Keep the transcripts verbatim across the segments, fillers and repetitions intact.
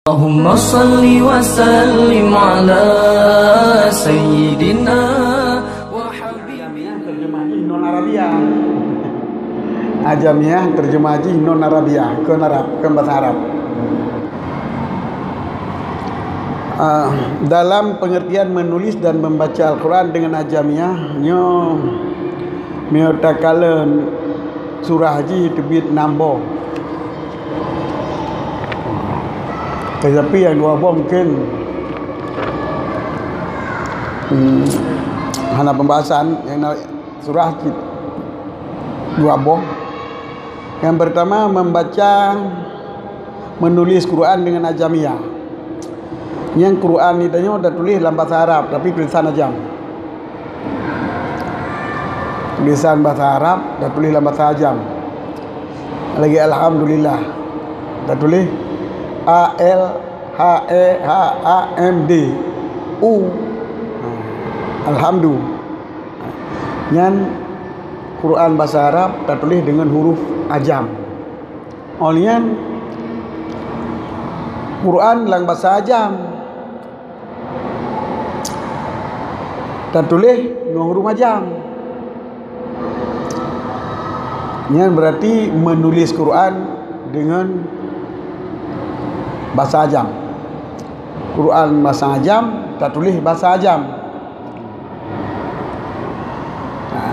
Allahumma salli wa sallim ala sayyidina wa habibina. Terjemah jih non Arabia. Ajamiah terjemah jih non Arabia, kon Arab, kon bahasa Arab. Ah, dalam pengertian menulis dan membaca Al-Quran dengan Ajamiah, nyoe meunyoe takalon surah jih teubiet nam boh. Tetapi nyang dua boh mungkin, hmm, hana pembahasan, nyang na surah cit dua boh. Yang pertama, membaca, menulis Quran dengan Ajamiah. Nyang Quran nyan tanyoe tatuléh lam bahasa Arab, tapi tulisan Ajam. Tulisan bahasa Arab tatuléh lam bahasa Ajam. Lagèe Alhamdulillah, tatuléh A L H E H A M D U. Alhamdu. Nyan Quran bahasa Arab tatuléh deungon huruf Ajam. Óh lheueh nyan, Quran lam bahasa Ajam tatuléh ngon huruf Ajam. Nyan berarti menulis Quran deungon bahasa Ajam. Quran bahasa Ajam tatuléh bahasa Ajam. Ha.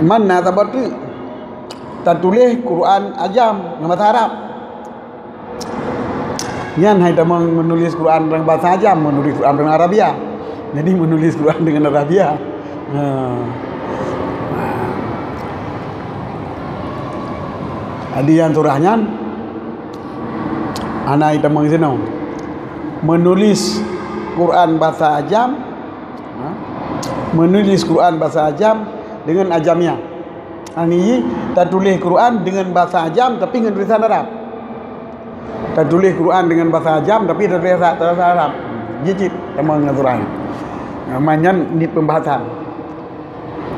Mana saboh teuk tatuléh Quran Ajam ngon bahasa Arab. Nyan hai tamong menulis Quran dalam bahasa Ajam, menulis Quran dalam Arabia. Jadi menulis Quran dengan Arabia. Ha. Jadi nyang surah nyan hana itamong sinoe. Menulis Quran bahasa Ajam, ha? Menulis Quran bahasa Ajam dengan Ajamiah. Ani tatuléh Quran dengan bahasa Ajam tapi ngon tulisan Arab. Tatuléh Quran dengan bahasa Ajam tapi tatuléh bahasa Arab. Jijit sama dengan surah nyan. Nyan ni pembahasan.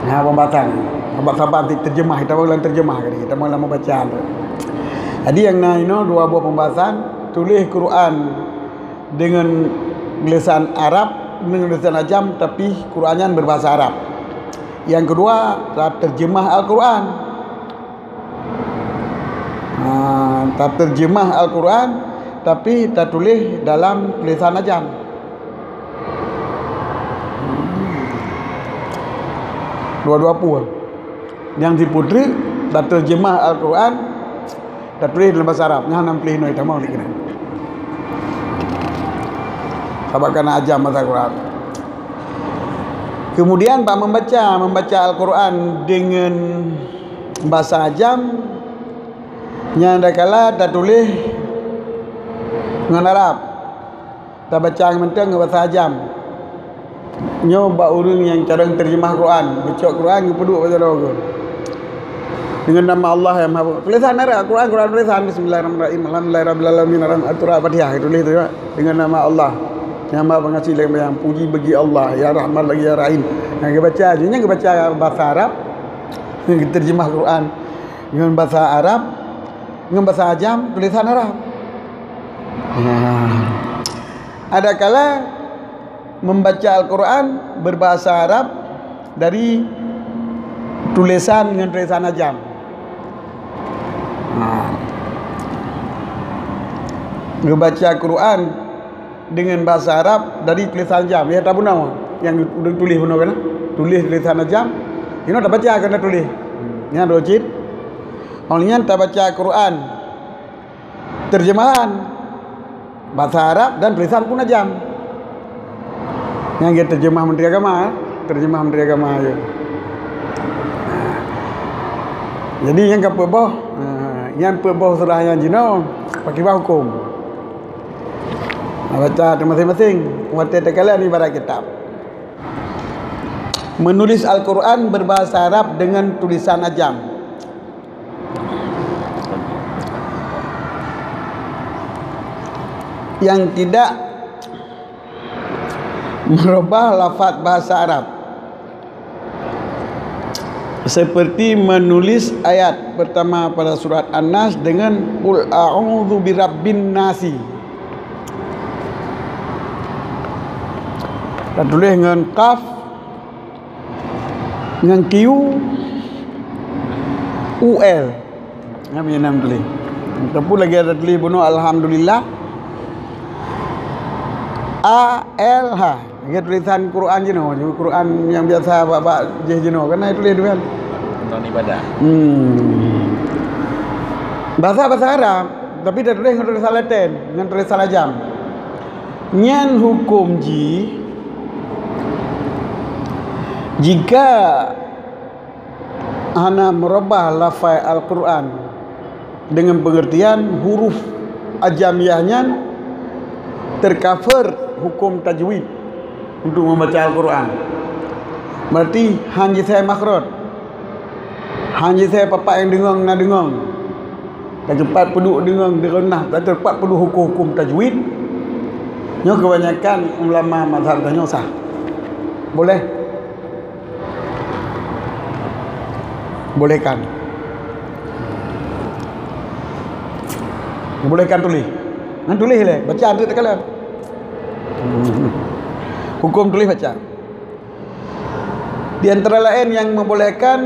Ha, pembahasan. Saban-saban terjemah, kita ulang terjemah kali, kita ulang membaca tu. Jadi nyang na inoe dua boh pembahasan, tuléh Quran dengan tulisan Arab, dengan tulisan Ajam, tapi Quran nyan berbahasa Arab. Yang kedua, terjemah Al-Quran. Ha, taterjemah Al-Quran, tapi tatuléh dalam tulisan Ajam. Dua-dua pue. Nyang siputeuk taterjemah Al-Quran, tatuléh dalam bahasa Arab. Nyan nam plih noi tamong dikira. Sabab kana Ajam bahasa Quran. Kemudian bak membaca, membaca Al-Quran dengan bahasa Ajam, nyan adakala tatuléh ngon Arab, tabaca mantong ngon bahasa Ajam. Nyoe bak ureuëng nyang carông terjemah Quran, beucok Quran geupeuduek bak jaroe geuh. Dengan nama Allah yang Maha Tulisan Arab, Quran, Quran tulisan, Bismillahirrahmanirrahim, Alhamdulillahirabbil alamin, Arrahman, Surah Fatihah tuléh tu ya. Dengan nama Allah yang Maha Pengasih lagi Penyayang, puji bagi Allah, ya Rahman lagi ya Rahim. Nyang geubaca, nyang geubaca bahasa Arab, terjemah Quran dengan bahasa Arab, dengan bahasa Ajam, tulisan Arab. Nah, adakala membaca Al-Quran berbahasa Arab dari tulisan dengan tulisan Ajam. Nah, membaca Quran dengan bahasa Arab dari tulisan Ajam. Ya, tak benar. Yang udah tulis benar kan? Tulis tulisan Ajam. Ini dah baca kena tulis. Yang rojit. Orang yang tak baca Quran terjemahan bahasa Arab dan tulisan pun Ajam. Nyang geuterjemah Menteri Agama, eh? Terjemah Menteri Agama je. Jadi nyang ka peuet boh, eh, nyang peuet boh surah nyang jinoe pakriban huköm. Nah, baca tu masing-masing. Watée teukalon ibarat kitab. Menulis Al-Quran berbahasa Arab dengan tulisan Ajam. Yang tidak merubah lafaz bahasa Arab. Seperti menulis ayat pertama pada surat An-Nas dengan "Qul a'udzu birabbin nasi". Tatuléh ngon qaf, ngon Q, U L. Nyan meunyoe nam tuléh. Ataupun lagèe tatuléh bunoe, alhamdulillah. A L H. Lagèe tulisan Quran jinoe, Quran nyang biasa bak-bak jih jinoe, kan na tuléh tu kan. Ngon ibadah. Hmm. Bahasa, bahasa Arab, tapi tatuléh ngon tulisan Latin, ngon tulisan ajam. Nyan huköm jih, jika hana meurubah lafai Al-Quran dengan pengertian huruf ajamiyah nyan, tercover huköm tajwid untuk membaca Al-Quran. Berarti han jisai makhraj, han jisai papak nyang deungöng na deungöng, ka teupat peuduek deungöng deungon na, ka teupat peuduek huköm-huköm tajwid. Nyoe kebanyakan ulama mazhab tanyoe sah. Boleh. Bolehkan. Bolehkan tuléh. Nyan tuléh lé, baca tu takalon. Huköm tuléh baca. Di antara laén nyang membolehkan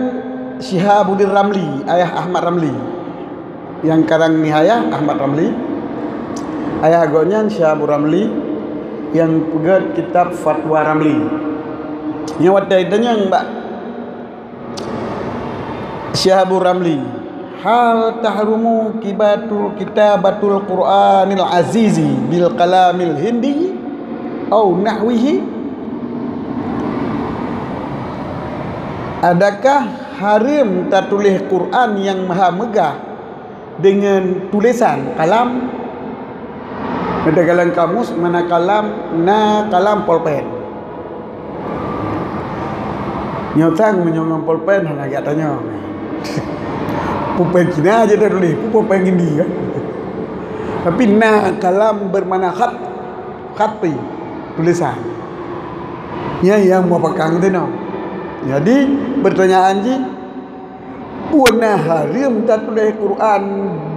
Syihabuddin Ramli, ayah Ahmad Ramli. Nyang karang Nihayah Ahmad Ramli. Ayah gobnyan Syihabuddin Ramli nyang peugöt kitab Fatwa Ramli. Nyang watèe tanyong bak Syihabuddin Ramli, "Hal tahrumu kibatul, kitabatul Qur'anil Azizi bil kalamil Hindi au nahwihi?" Adakah hareuem tatuléh Quran nyang maha meugah deungon tulésan kalam? Dalam kamus, mana kalam, na kalam polpen. Nyoe sang meunyoe ngon polpen hana geutanyong. Pulpen Cina je tatuléh, pulpen Hindi kan. Tapi na kalam bermakna khat, khati, tulisan. Nyan nyang muapakang teunoe. Jadi, pertanyaan jih, peue na hareuem tatuléh Quran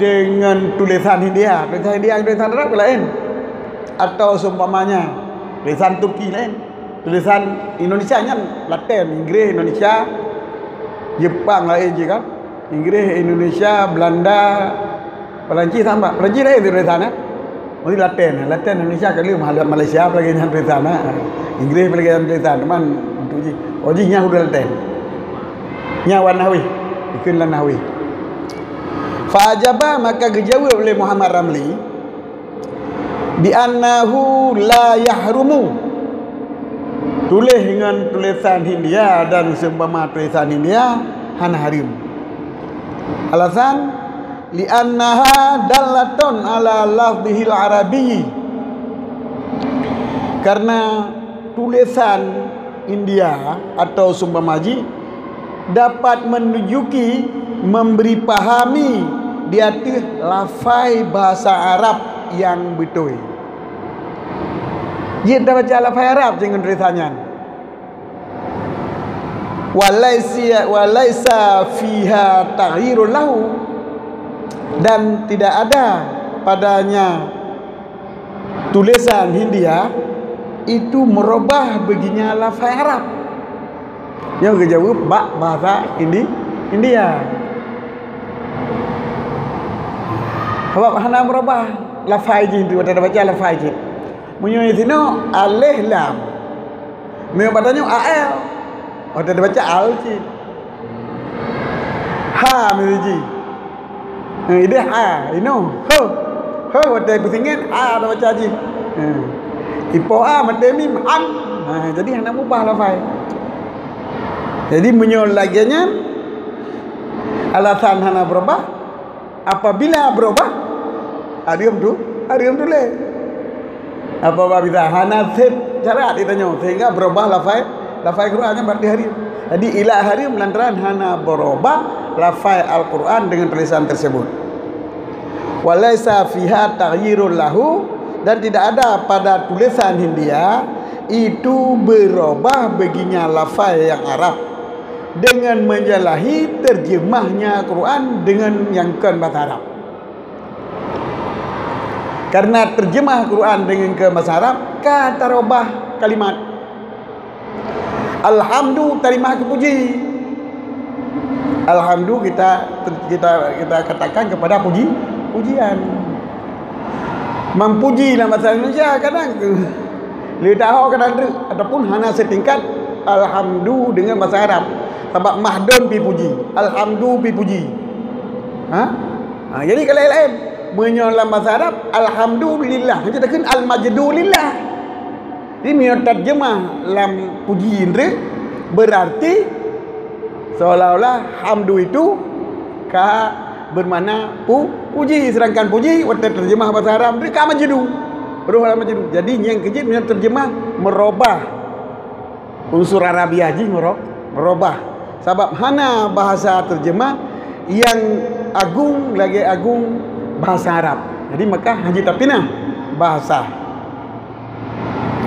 deungon tulisan Hindia? Tulisan Hindia ngon tulisan Arab laén. Atau seumpamanya, tulisan Turki laén. Tulisan Indonesia nyan Latin, Inggréh, Indonesia, Jepang laén jih kan. Inggréh, Indonesia, Belanda, Perancis sama. Perancis laén tulisan, eh. Mesti Latin, Latin Indonesia ka lheueh, Mal-, Malaysia apalagi nyan tulisan, eh. Inggréh apalagi nyan tulisan, cuman untuk jih. Oh, jih nyan huruf Latin. Nyan wan nahwi. Ikheun lam nahwi. Fa ajaba, maka geujaweueb lé Muhammad Ramli, "Bi annahu la yahrumu." Tuléh ngon tulisan Hindia dan seumpama tulisan Hindia hana hareuem. Alasan, "Li annaha dallatun ala lafzihil arabi." Karena tulisan India atau seumpama jih dapat menunjuki, memberi pahami di ateueh lafai bahasa Arab nyang beutôi. Jeuet tabaca lafai Arab deungon tulisan nyan. Walaisa, walaisa fiha taghyirun lahu, dan tidak ada padanya tulisan Hindia itu merubah baginya lafai Arab. Nyoe geujaweueb bak bahasa Indi-, India. Sabab hana meurubah lafai jih tu, watèe tabaca lafai jih. Meunyoe sinoe alif lam. Meunyoe bak tanyoe A L. Watèe tabaca al cit. Ha, miseue jih. Eh, ideh ha, inoe. Ho. Ho, watèe peusingét, ha, tabaca jih. Eh. Ipoh a, maté mim, am. Ha, jadi hana mubah lafai. Jadi, meunyoe lagèe nyan, alasan hana beurubah, apabila beurubah, hareuem tu, hareuem tuléh. Apabila hana sép syarat geutanyoe, sehingga beurubah lafai, lafai Quran nyan berarti hareuem. Jadi, ila hareuem lantaran hana beurubah lafai Al-Quran dengan tulisan tersebut. Walaisa fiha taghyirun lahu, dan tidak ada pada tulisan Hindia itu berubah baginya lafai yang Arab. dengan menyalahi terjemahnya Quran dengan nyang kon bahasa Arab. Karena terjemah Quran dengan ke bahasa Arab, ka tarubah kalimat. Alhamdu, terima kepuji. Alhamdu kita, kita, kita katakan kepada puji, pujian. Mempuji dalam bahasa Indonesia kadang le taho kadang treuk ataupun hana setingkat alhamdu dengan bahasa Arab. Sabab mahdon pi puji, alhamdu pi puji. Ha? Ha, jadi kalau lain, meunyoe lam bahasa Arab, alhamdulillah, hanya takheun al-majdu lillah. Jadi meunyoe terjemah lam puji indri, berarti seolah-olah hamdu itu ka bermakna pu-, puji, sedangkan puji watèe terjemah bahasa Arab indri ka majdu. Roh lam majdu. Jadi nyang keujeuet meunyoe terjemah merubah unsur Arabiah jih mero-, merubah. Sabab hana bahasa terjemah yang agung lagèe agung bahasa Arab. Jadi maka hana tapinah bahasa.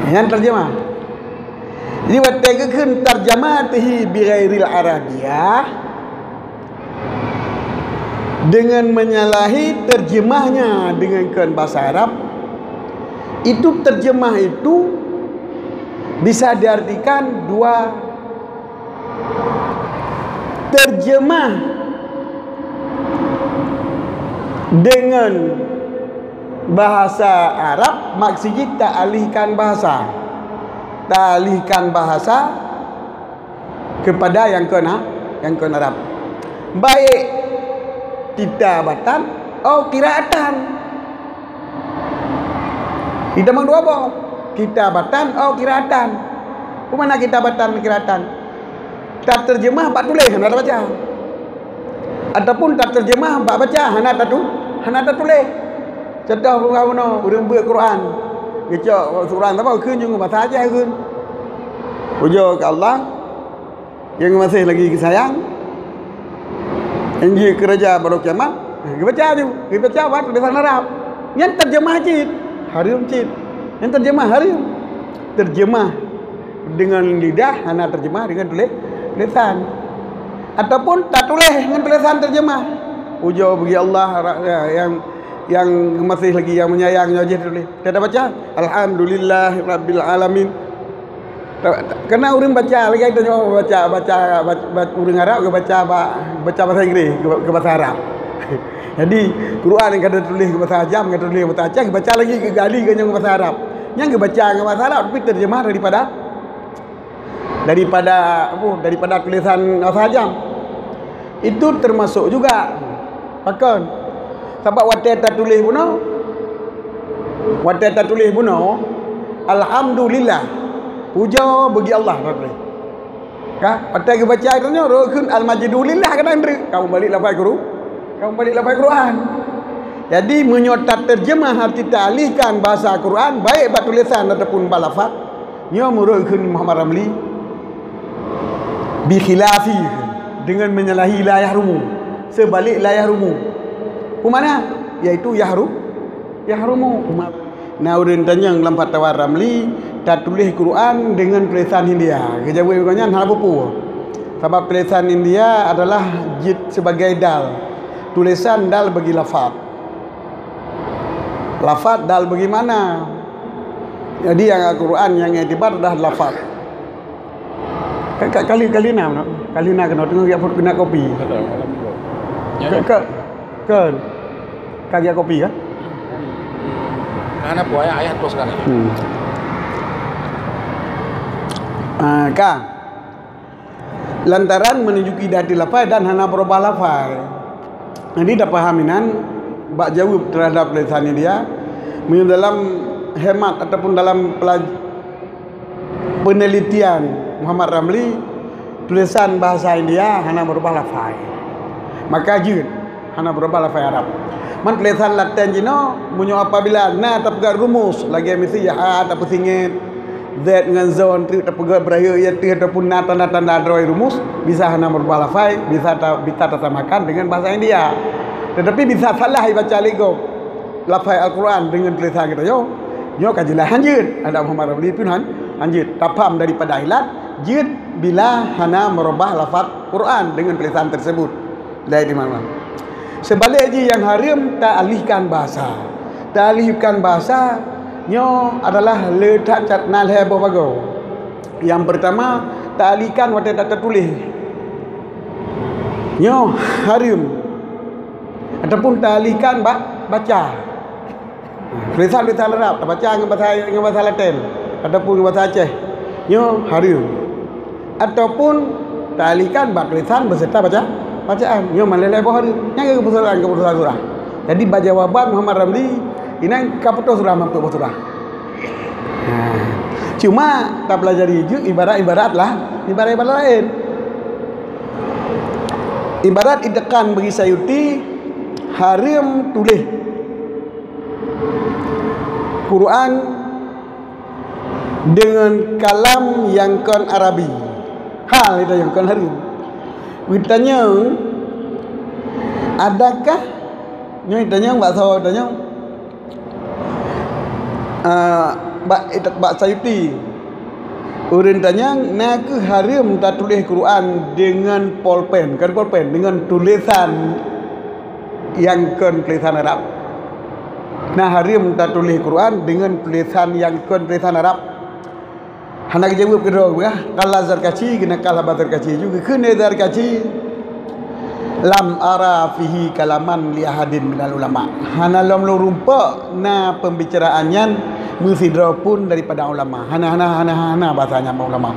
Nyang terjemah. Jadi watèe geukheun tarjamatihi bighairil Arabiah, dengan menyalahi terjemahnya dengan kon bahasa Arab, itu terjemah itu bisa diartikan dua. Terjemah dengan bahasa Arab maksud jih taalihkan bahasa. Taalihkan bahasa kepada nyang kon, ha, nyang kon Arab. Baik kitabatan au qiraatan. Kita mang dua boh. Kitabatan au qiraatan. Peue makna kitabatan, qiraatan? Taterjemah bak tuléh, hana tabaca. Ataupun taterjemah bak baca, hana tatu-, hana tatuléh. Contoh, peugah bunoe, ureueng beuet Quran. Geucok Quran, tapi kheun jeuet bahasa Aceh kheun. Pujoe keu Allah, nyang masih lagi geusayang, nyang jeuet keu raja baro kiamat, geubaca tu, geubaca bak tulisan Arab. Nyan terjemah cit, hareuem cit. Nyan terjemah hareuem. Terjemah dengan lidah, hana terjemah dengan tulis, tulisan. Ataupun tatuléh ngon tulisan terjemah. Pujoe bagi Allah ra-, ya, yang, yang masih lagi yang menyayang, nyoe jih tuléh. Kita baca, "Alhamdulillahirabbil alamin." Ta-, ta-, karena ureueng baca lagi, tanyoe baca, baca, baca, baca, ureueng Arab geubaca ba-, baca bahasa Inggris, geu-, geu bahasa Arab. Jadi, Quran nyang ka tuléh geu bahasa Ajam, ka tuléh bahasa Aceh, geubaca lagi geugali geunyang geu bahasa Arab. Nyang geubaca geu bahasa Arab, tapi terjemah daripada, daripada, apa, daripada tulisan bahasa Ajam. Itu termasuk juga. Pakon? Sabab watèe tatuléh bunoe, watèe tatuléh bunoe, "Alhamdulillah, pujoe bagi Allah," tatuléh. Ka, watèe geubaca tanyoe, roh kheun, "Al-majdu lillah," kadang treuk. Ka meubalek lafai Qur-, ka meubalek lafai Quran. Jadi, meunyoe taterjemah arti taalihkan bahasa Quran, baik bak tulisan ataupun bak lafaz, nyoe meunurot kheun Muhammad Ramli, bi khilafi, dengan menyalahi la yahrumu, seubalik la yahrumu. Peue makna? Yaitu yahru-, yahrumu. Na ureueng tanyong lam Fatawa Ramli, tatuléh Quran dengan tulisan India. Geujaweueb gobnyan hana peue-peue. Sabab tulisan India adalah jeuet sibagai dal. Tulisan dal bagi lafaz. Lafaz dal bagi makna. Jadi, nyang Al-Quran nyang iktibar adalah lafaz. Ka, ka, kali, kali na, kali na keunoe teungoh geujak phôn keunan kopi. Ka, ka, ka, ka geujak kopi ka? Hana peue, ayah, ayah teruskan. Hmm. Ah, ka. Lantaran menunjuki dati lafai dan hana beurubah lafai. Jadi, tapaham inan bak jaweueb terhadap tulisan India, meunyoe dalam hemat ataupun dalam pelaj-, penelitian Muhammad Ramli, tulisan bahasa India hana beurubah lafai. Maka jeuet. Hana beurubah lafai Arab. Man tulisan Laten jinoe, meunyoe apabila na tapeugah rumus, lagèe miseue ha tapeusingét, Z ngon Zon treuk tapeugah beurayeuk ateueh ataupun na tanda-tanda droe rumus, bisa hana meurubah lafai, bisa ta-, bisa tasamakan dengan bahasa India. Tetapi bisa salah ibaca lé gob lafai Al-Quran dengan tulisan geutanyoe, nyoe ka jeulaih hanjeuet. Adak Muhammad Ramli pun han-, hanjeuet. Tapham daripada ilat, Jeuet bila hana meurubah lafaz Quran deungon tulésan tersebut. Laén di mana? Seubalek jih nyang hareuem taalihkan bahasa. Taalihkan bahasa nyoe adalah le that cat na lhée boh bagoe. Nyang peurtama, taalihkan watée tatuléh. Nyoe hareuem. Ataupun taalihkan bak baca. Tulésan-tulésan Arab tabaca ngon basa, ngon basa Laten ataupun ngon basa Aceh, nyoe hareuem. Ataupun taalihkan bak tulésan beserta baca, bacaan, nyoe malée-lée boh hareuem. Nyang keuputusan, keuputusan surah. Jadi bak jawaban Muhammad Ramli, inan ka putôh surah mantong boh surah. Ha. Cuma tapelajari ju ibarat-ibarat lah, ibarat-ibarat laén. Ibarat itqan bagi Sayuti, hareuem tuléh Quran deungon kalam nyang kon Arabi. Hal itu nyang kon hareuem. Geutanyong, adakah, nyoe tanyong bak saboh tanyong, ah, bak, bak Sayuti. Ureuëng tanyong, na kheueh hareuem tatuléh Quran deungon polpen, kon polpen, deungon tulésan nyang kon tulésan Arab. Na hareuem tatuléh Quran deungon tulésan nyang kon tulésan Arab. Hana geujaweueb keudroe, peugah, qala Zarkashi, geunakal haba Zarkashi ju, geukheun lé Zarkashi, lam ara fihi kalaman li ahadin minal ulama. Hana lom lôn rumpok na pembicaraan nyan meusidroe pun daripada ulama. Hana, hana, hana, hana bahasa nyan bak ulama.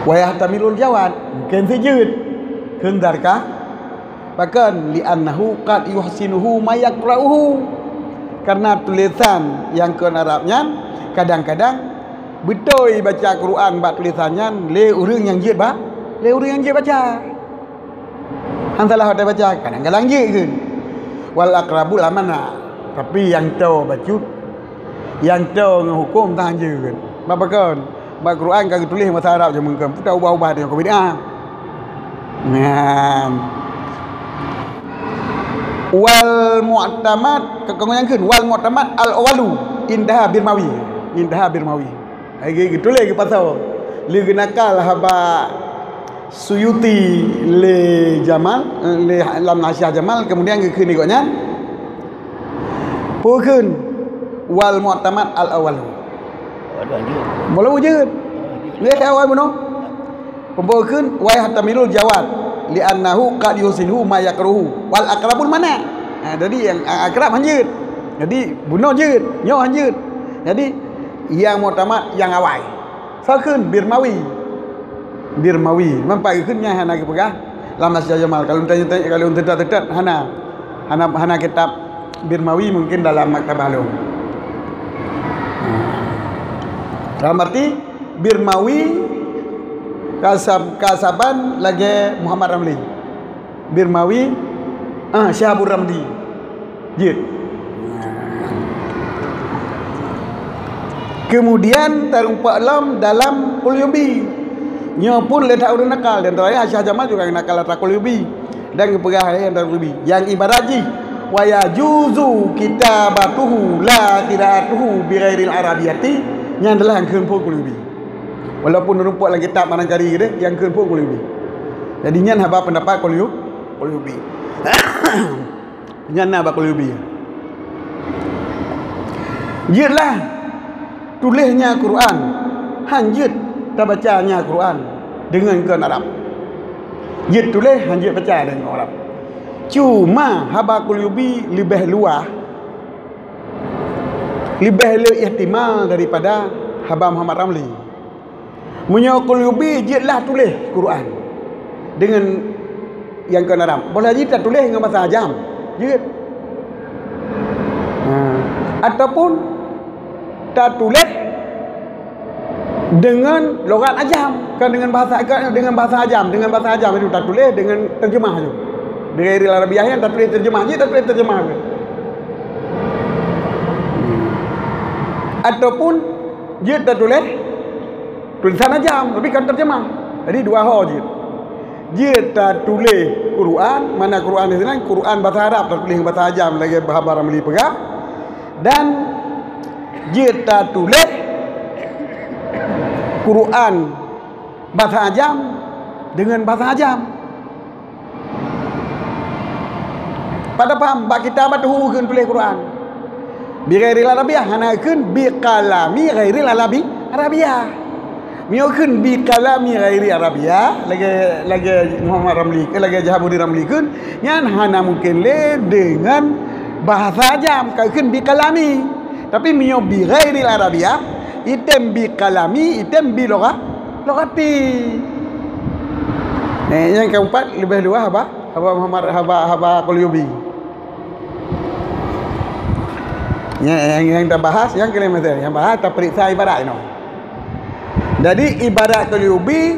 Wa yahtamilul jawaz, mungken si jeuet. Kheun Zarka-, Pakon? Li'annahu qad yuhsinuhu man yaqra'uhu. Karena tulésan nyang kon Arab nyan kadang-kadang beutôi baca Quran bak tulésan nyan lé ureuëng nyang jeuet ba-, lé ureuëng nyang jeuet baca. Han salah watée baca, kadang-kadang jeuet kheun. Wal aqrabu la mana. Tapi nyang toe bacut, nyang toe ngon huköm tan jeuet. Bak pakon? Bak Quran ka geutuléh basa Arab jameun keu, peue ta ubah-ubah deungon keu bid'ah. Nyan. Wal mu'tamad, ka, ka nyang kheun, wal mu'tamad al-awwalu indaha Birmawi. Indaha Birmawi. Hai geutuléh geupasoe. Lé geunakal haba Suyuti lé Jamal, eh, lé lam Hasyiah Jamal, kemudian geukheun lé gobnyan. Peue kheun? Wal mu'tamad al-awwalu. Waduh, anjing. Bolo jeuet. Lé awai bunoe. Pembawa kheun wa yahtamilul jawaz, li'annahu qad yuhsinuhu ma yaqra'uhu wal aqrabul mana. Ha, jadi nyang akrab han jeuet. Jadi bunoe jeuet, nyoe han jeuet. Jadi nyang mu'tamad nyang awai. Soe kheun? Birmawi. Birmawi. Memang pat geukheun nyan hana geupeugah lam Hasyiah Jamal. Kalau tanya-tanya, kalau teutat-teutat hana. Hana, hana kitab Birmawi mungkin dalam maktabah lôn. Dalam arti Birmawi ka sab-, ka saban lagée Muhammad Ramli. Birmawi, ah, Syihabur Ramli. Jeuet. Kemudian tarumpok lom dalam Quluyubi. Nyoe pun lé that ureuëng nakal, dan teuh Hasyiah Jamal juga nakal atra Quluyubi. Dan geupeugah lé atra Quluyubi. Nyang ibarat jih, wa yajuzu kitabatuhu la qira'atuhu bi ghairil Arabiyyati, nyan adalah nyang kheun phon Quluyubi. Walaupun rumpok lam kitab barangkali deh, nyang kheun phon Quluyubi. Jadi nyan haba pendapat Quluyu-, Quluyubi. Nyan na bak Quluyubi. Jeuetlah tuléh nya Quran, han jeuet tabaca nya Quran deungon kon Arab. Jeuet tuléh, han jeuet baca deungon Arab. Cuma haba Quluyubi leubeh luwah, leubeh le ihtimal daripada haba Muhammad Ramli. Meunyoe Quluyubi jeuetlah tuléh Quran deungon nyang kon Arab. Boleh jih tatuléh ngon basa Ajam. Jeuet. Ha. Ataupun tatuléh deungon logat Ajam, kon deungon basa, kon deungon basa Ajam, deungon basa Ajam itu tatuléh deungon terjemah tu. Bi ghairil Arabiyyah nyan tatuléh terjemah, jeuet tatuléh terjemah tu. Ataupun jeuet tatuléh tulisan Ajam, tapi kon terjemah. Jadi dua ho jeuet. Jeuet tatuléh Quran, mana Quran di sinan, Quran basa Arab tatuléh basa Ajam lagée haba Ramli peugah, dan jeuet tatuléh Quran Bahasa ajam dengan bahasa ajam. Pada paham, bak kitabatuhu kheun tuléh Quran. Bi ghairil Arabiah, hana kheun bi kalami ghairil Arabi, Arabiah. Meunyoe kheun bi kalami ghairi Arabiah, lagèe, lagèe Muhammad Ramli, eh, lagèe Jahabuddin Ramli kheun, nyan hana mungken lé dengan bahasa ajam, ka kheun bi kalami. Tapi meunyoe bi ghairil Arabiah, item bi kalami, item bi lugha-, lughati. Eh, nyang keempat leubeh luwah haba, haba Muhammad, haba, haba Qulyubi. Nyang, nyang, nyang tabahas, nyang keuneuk meuteun, nyang bahas tapeuriksa ibarat inoe. Jadi, ibarat Qulyubi,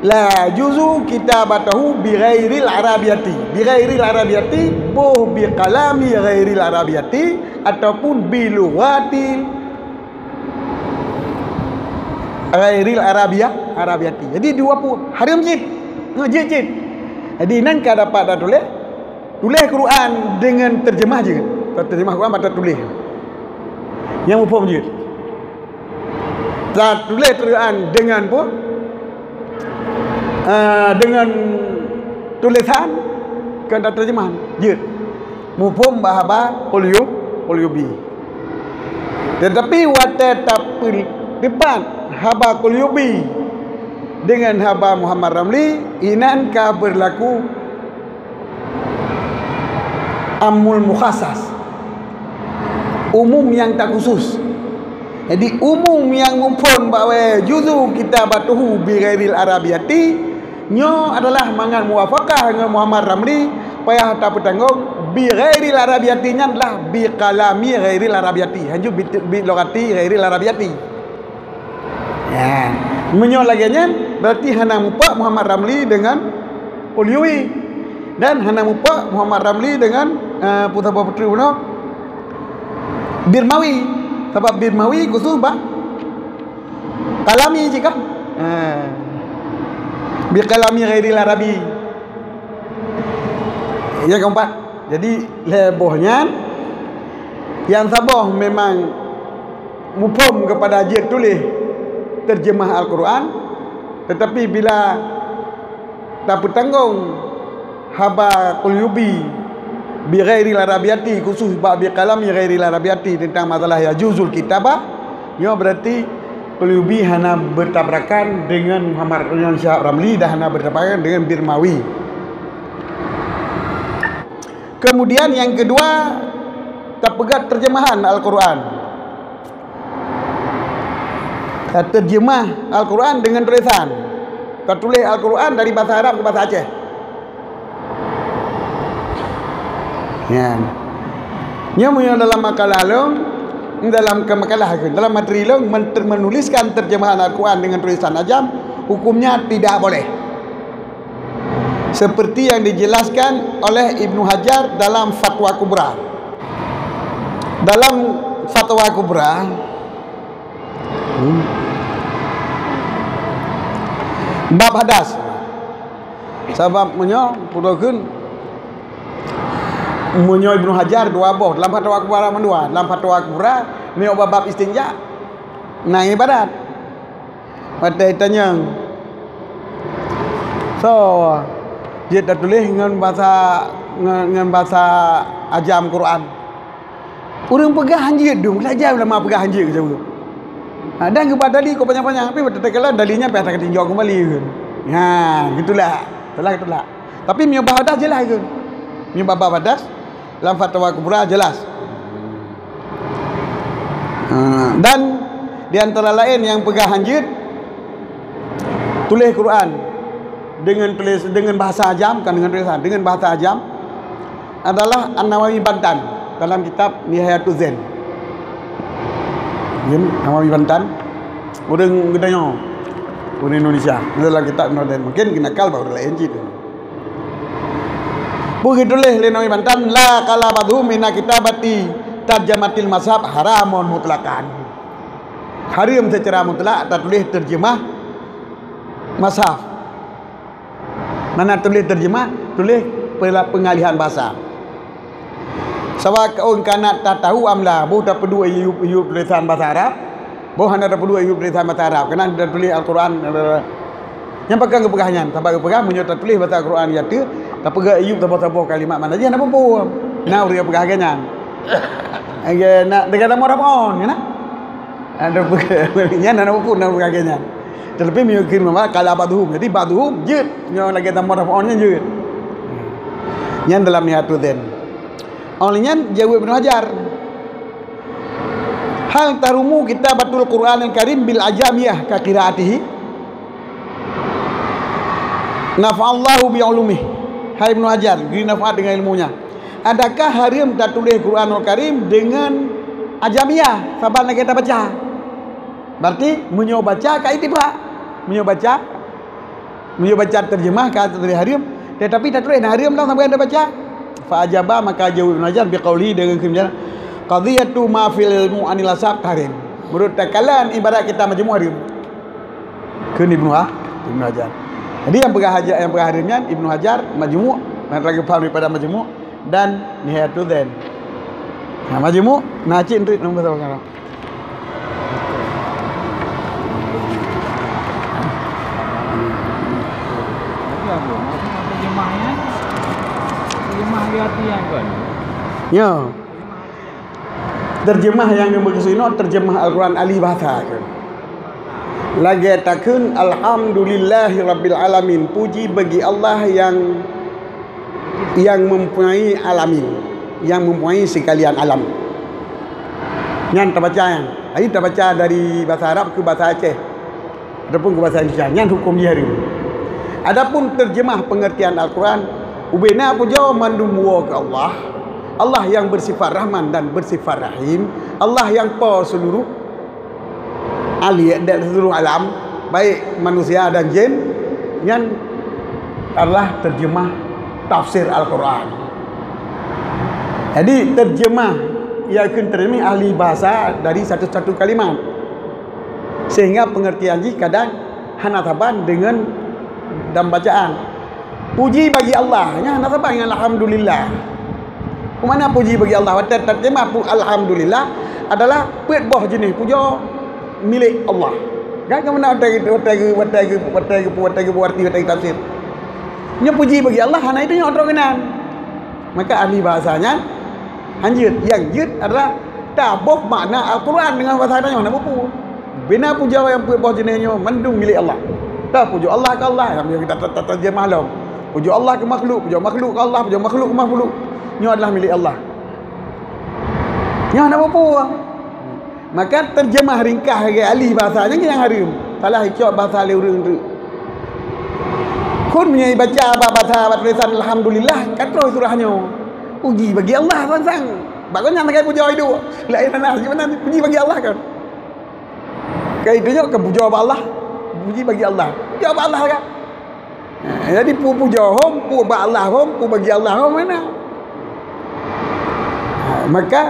la juzu kitabatahu bi ghairil Arabiati. Bi ghairil Arabiati, boh bi kalami ghairil Arabiati, ataupun bi lughatil ghairil Arabiyah, Arabiyati. Jadi, dua pu-, hareuem cit. Ngon jeuet cit. Jadi, nan ka dapat tatuléh, tuléh Quran dengan terjemah jeuet. Terjemah Quran bak tatuléh. Nyang muphom jeuet. Tatuléh Quran dengan pu-, eh, dengan tulisan, kon taterjemah jeuet. Muphom bak haba Qulyu-, Qulyubi. Tetapi watèe tapeudeupat haba Qulyubi dengan haba Muhammad Ramli, inan ka berlaku amul mukhassas, umum nyang takhusus. Jadi, umum nyang muphom bak wa juzu kitabatuhu bi ghairil Arabiati, nyoe adalah mangat muwafaqah ngon Muhammad Ramli, payah tapeutanggong, bi ghairil Arabiati nyan lah bi kalami ghairil Arabiati, hanjeuet bi, bi lughati ghairil Arabiati. Ya. Meunyoe lagèe nyan, berarti hana muphom Muhammad Ramli dengan Qulyubi. Dan hana muphom Muhammad Ramli dengan, eh, peue saboh putri bunoe, Birmawi. Sabab Birmawi khusus bak kalami cit kan. Eh. Bi kalami ghairil Arabi. Nyang keempat. Jadi, lhèe boh nyan, nyang saboh memang muphom keupada jeuet tuléh terjemah Al-Quran, tetapi bila tapeutanggong haba Qulyubi bi ghairil Arabiati, khusus bak bi kalami ghairil Arabiati tentang masalah yajuzul kitabah, nyoe berarti Qulyubi hana bertabrakan dengan Muhammad, dengan Syihab Ramli, dan hana bertabrakan dengan Birmawi. Kemudian yang kedua, tapeugah terjemahan Al-Quran. Terjemah Al-Quran dengan tulisan. Tatuléh Al-Quran dari bahasa Arab ke bahasa Aceh. Ya. Nyoe meunyoe dalam makalah lôn, dalam ke makalah ke, dalam materi lôn, men-, menuliskan terjemahan Al-Quran dengan tulisan ajam, hukumnya tidak boleh. Seperti yang dijelaskan oleh Ibnu Hajar dalam Fatwa Kubra. Dalam Fatwa Kubra, hmm, bab hadas. Sabab meunyoe, pudoe kheun, meunyoe Ibnu Hajar dua boh, dalam Fatwa Kubra mandua, dalam Fatwa Kubra, meunyoe bab, bab istinja, na ibarat. Watèe tanyong, soe jeuet tatuléh ngon basa, ngon, ngon basa ajam Quran? Ureueng peugah hanjeuet dum, belajar ulama peugah hanjeuet keu jaweub. Ha, dan geuba dali kok panyang-panyang, tapi takalon dali nyan payah takatinjok kembali kheun. Ha, geutulah. Salah geutulah. Tapi meunyoe bab hadas jeulaih kheun. Meunyoe bab hadas, lam Fatwa Kubra jelas. Ha, dan di antara laén nyang peugah hanjeuet, tuléh Quran dengan tulis, dengan bahasa ajam, bukan dengan tulisan, dengan bahasa ajam adalah An-Nawawi Bantan dalam kitab Nihayatul Zain. An-Nawawi Bantan, ureueng geutanyoe, ureueng Indonesia, dalam kitab An-Nawawi Bantan. Mungkin geunakal bak ureueng laén cit. Beugeutuléh lé Nawawi Bantan, "La qala ba'dhum inna kitabati tarjamatil mazhab haramun mutlaqan." Hareuem seucara mutlak tatuléh terjemah mazhab. Mana tuléh terjemah, tuléh pela-, pengalihan bahasa. Sabab, "Wa in kana tatahu amla," boh tapeuduek yub, yub tulisan bahasa Arab, boh hana tapeuduek yub tulisan bahasa Arab, keunan tatuléh Al-Quran, eh, Nyan pakon geupeugah nyan, sabab geupeugah meunyoe tatuléh basa Al-Quran di ateueh, tapeugah iyup saboh-saboh kalimat makna jih hana peue-peue. Na ureuëng peugah lagée nyan. Lagée na, lagée tamong raf'on, kan? Ada peugah, nyan hana peue-peue na peugah lagée nyan. Tetapi meunyoe kheun mama kala ba'duhum. Jadi ba'duhum jeuet, nyoe lagée tamong raf'on nyan jeuet. Nyan dalam Nihayatudzain. Óh lheueh nyan jaweueb Ibnu Hajar. Hal tarumu kitabatul Qur'anil Karim bil ajamiyah ka qiraatihi? Nafa'allahu bi ulumih. Hai Ibnu Hajar, geubri manfaat deungon ilmunya. Adakah hareuem tatuléh Quranul Karim deungon ajamiyah saban lagée tabaca? Berarti meunyoe baca ka itibak. Meunyoe baca Meunyoe baca terjemah ka tatuléh hareuem, tetapi tatuléh na hareuem dong saban tabaca. Fa ajaba, maka jaweueb Ibnu Hajar biqaulihi deungon kheun, qadhiyatu ma fil ilmu anil asab tahrim. Meunurot takalon ibarat kitab majmu' hareuem. Kheun Ibnu Ha-, Ibnu Hajar. Jadi nyang peugah haja-, nyang peugah hareuem nyan Ibnu Hajar, majmu', nyang lagée paham daripada majmu', dan Nihayatudzain. Nah, majmu', na cit enteuk nombor satu sekarang. Ya. Terjemah nyang geumeukeusud inoe terjemah Al-Quran ahli bahasa. Lagée takheun, "Alhamdulillahi rabbil alamin." Puji bagi Allah yang yang mempunyai alamin, yang mempunyai sekalian alam. Nyan tabaca nyan. Jadi tabaca dari bahasa Arab ke bahasa Aceh ataupun ke bahasa Indonesia. Nyan huköm jih hareuem. Adapun terjemah pengertian Al-Quran, ubena pujoe mandum woe keu Allah. Allah yang bersifat Rahman dan bersifat Rahim. Allah yang po seluruh ahli dan seluruh alam, baik manusia dan jin, nyan adalah terjemah tafsir Al-Quran. Jadi, terjemah, ia kheun terjemah ahli bahasa dari satu-satu kalimat. Sehingga pengertian jih kadang hana saban deungon dalam bacaan. Puji bagi Allah, nyan hana saban ngon alhamdulillah. Peue makna puji bagi Allah? Watée terjemah pu-, alhamdulillah adalah peuet boh jeuneh pujoe milék Allah. Kan, keu meunan watée, watée, watée, watée, watée geupeue arti, watée geutafsir. Nyoe puji bagi Allah hana itu nyoe droe keunan. Maka ahli bahasa nyan hanjeuet. Nyang jeuet adalah taboh makna Al-Quran deungon bahasa tanyoe, hana peue-peue. Bina puja nyang peuet boh jeuneh nyoe mandum milék Allah. Tapujoe Allah keu Allah, nyang biasa ta-, ta-, ta-, terjemah lom. Pujoe Allah keu makhluk, pujoe makhluk keu Allah, pujoe makhluk keu makhluk. Nyoe adalah milék Allah. Nyoe hana peue-peue. Maka terjemah ringkah lagée ahli bahasa nyan nyang hareuem. Salah icok bahasa lé ureuëng teuk. Kon meunyoe ibaca bak bahasa, bak tulisan alhamdulillah, ka troh surah nyoe. Puji bagi Allah sang-sang. Bak gobnyan sagai pujoe iduek. Laén hana, gimana puji bagi Allah kan? Ka itu nyoe ka pujoe bak Allah. Puji bagi Allah. Pujoe bak Allah kan? Ha, jadi pu-, pujoe hom, pu bak Allah hom, pu bagi Allah hom mana? Ha, maka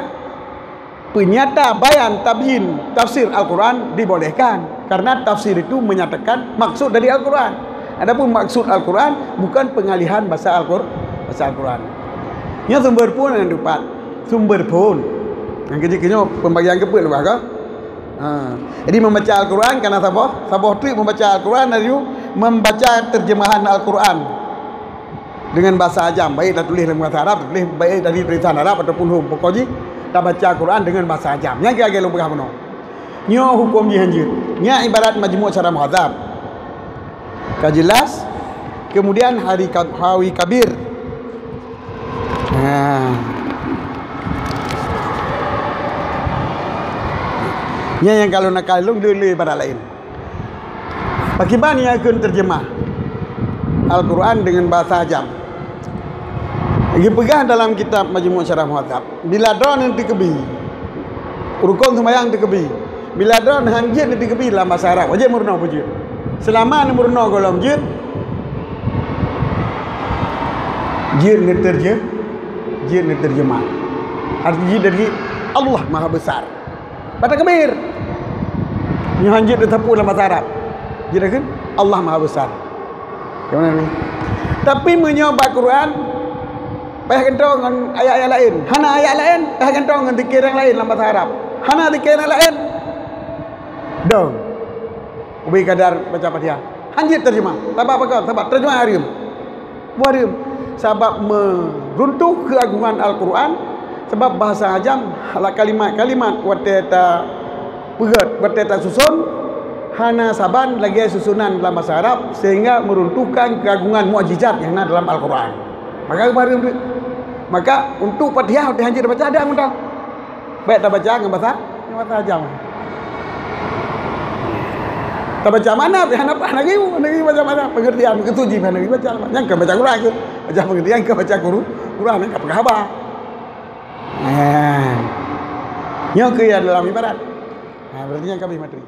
Peunyata bayan tabyin tafsir Al-Quran dibolehkan, karena tafsir itu menyatakan maksud dari Al-Quran. Adapun maksud Al-Quran bukan pengalihan bahasa Al-Qur-, bahasa Al-Quran. Nyoe sumber phon nyang tepat, sumber phon. Nyang keuji keunyoe pembagian keupeuet leubeh ka. Ha. Jadi membaca Al-Quran karena saboh, saboh trik membaca Al-Quran dari membaca terjemahan Al-Quran. Dengan bahasa ajam, baik tatuléh lam bahasa Arab, tatuléh baik dari tulisan Arab ataupun huruf. Pokok jih, tabaca Quran dengan bahasa ajam. Nyang kira-kira lôn peugah bunoe. Nyoe huköm jih hanjeuet. Nyan ibarat Majmu' Syarah Muhadzab. Ka jelas. Kemudian hari Ka-, Hawi Kabir. Ha. Nyan nyang kalau nakal lôn le-le ibarat laén. Pakiban ia kheun terjemah Al-Quran dengan bahasa ajam. Geupeugah dalam kitab Majmu' Syarah Muhadzab, bila droeneuh teukeubie, rukon seumayang teukeubie, bila droeneuh han jeuet teukeubie lam bahasa Arab, wajéb meurunoe peue jeuet. Seulama neumeurunoe gohlom jeuet, jeuet neuterje-, jeuet neuterjemah. Arti jih dari Allah Maha Besar. Bak takbir. Nyoe han jeuet teusapeue lam bahasa Arab. Jeuet takheun, Allah Maha Besar. Tapi meunyoe bak Quran, payah gantoe ngon ayat-ayat laén. Hana ayat laén, payah gantoe ngon zikir nyang laén lam bahasa Arab. Hana zikir nyang laén. Dong. Ubé kadar baca Fatihah. Hanjeuet tarjamah. Sabab apa? Sabab tarjamah hareuem. Hareuem. Sabab meuruntuh keuagungan Al-Quran, sabab bahasa ajam, hala kalimat-kalimat watée tapeugét, watée tasuson, hana saban lagée susunan dalam bahasa Arab, sehingga meruntuhkan keuagungan mukjizat nyang na dalam Al-Quran. Maka hareuem tu. Maka untuk Fatihah, Fatihah hanjeuet tabaca, ada mantong. Baik tabaca ngon bahasa, ngon bahasa ajam. Tabaca mana pih hana paih, hana geuyue, hana geuyue baca mana. Pengertian, meukeusud jih hana geuyue baca. Nyan kan baca Quran tu. Baca pengertian, kan baca Quran, Quran kan peugah haba. Eh. Nyoe keuh nyang dalam ibarat. Ha, berarti nyan ka abéh materi.